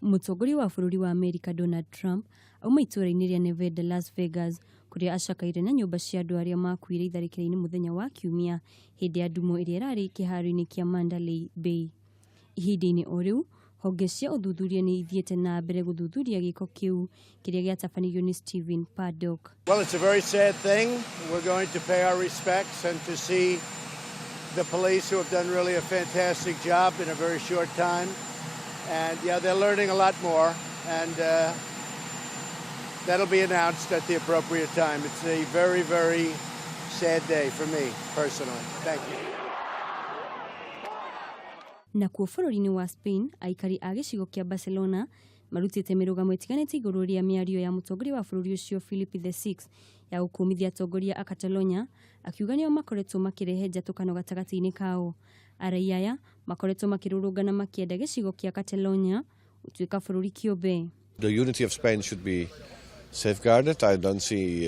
Mũtongoria wa bũrũri wa Amerika Donald Trump auma itũũra-inĩ rĩa Nevada, Las Vegas, kũrĩa acakaire na nyũmba cia andũ arĩa makuire itharĩkĩra-inĩ mũthenya wa Kiumia hĩndĩ ya ndumo ĩrĩa ĩrarĩ kĩharo-inĩ kĩa Mandalay Bay. Ihinda-inĩ o rĩu, honge cia ũthuthuria nĩ ithiĩte na mbere gũthuthuria gĩko kĩu kĩrĩa gĩatabanirio nĩ Stephen Paddock. Well, it's a very sad thing. We're going to pay our respects and to see the police, who have done really a fantastic job in a very short time. And yeah, they're learning a lot more, and that'll be announced at the appropriate time. It's a very, very sad day for me personally. Thank you. Nakuo bũrũri-inĩ wa Spain, aikari a gĩcigo kĩa Barcelona marutĩte mĩrũgamo ĩtiganĩte igũrũ rĩa mĩario ya mũtongoria wa bũrũri ũcio Philip VI ya gũkũmithia atongoria a Catalonia, akiuga nĩo makoretwo makĩrehe njatũkano gatagatĩ-inĩ kao. Araiya aya makoretwo makĩrũrũngana makĩenda gĩcigo kĩa Catalonia gũtuĩka bũrũri kĩũmbe. The unity of Spain should be safeguarded. I don't see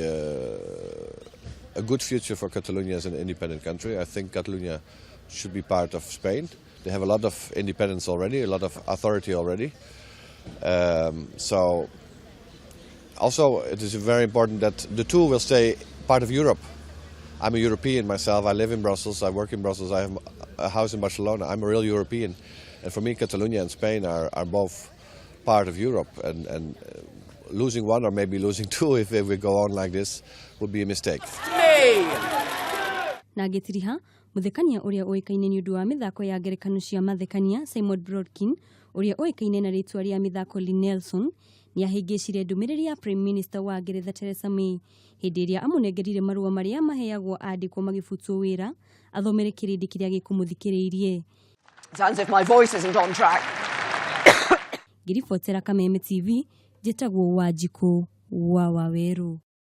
a good future for Catalonia as an independent country. I think Catalonia should be part of Spain. They have a lot of independence already, a lot of authority already. So, also, it is very important that the two will stay part of Europe. I'm a European myself. I live in Brussels. I work in Brussels. I have a house in Barcelona. I'm a real European. And for me, Catalonia and Spain are both part of Europe. And losing one or maybe losing two if we go on like this would be a mistake. Na ngĩtiriha, mũthekania ũrĩa ũĩkaine nĩ ũndũ wa mĩthako ya ngerekano cia mathekania Simon Brodkin, ũrĩa ũĩkaine na rĩtwa rĩa mĩthako Lee Nelson, nĩ ahĩngĩcire ndũmĩrĩri ya Prime Minister wa Ngeretha Theresa May hĩndĩ ĩrĩa amũnengerire marũa marĩa maheagwo andĩkwo magĩbutwo wĩra athomere kĩrĩndĩ kĩrĩa gĩkũmũthikĩrĩirie. Sounds if my voice isn't on track. Ngĩribotera Kameme TV, njĩtagwo Wanjikũ wa Wawerũ.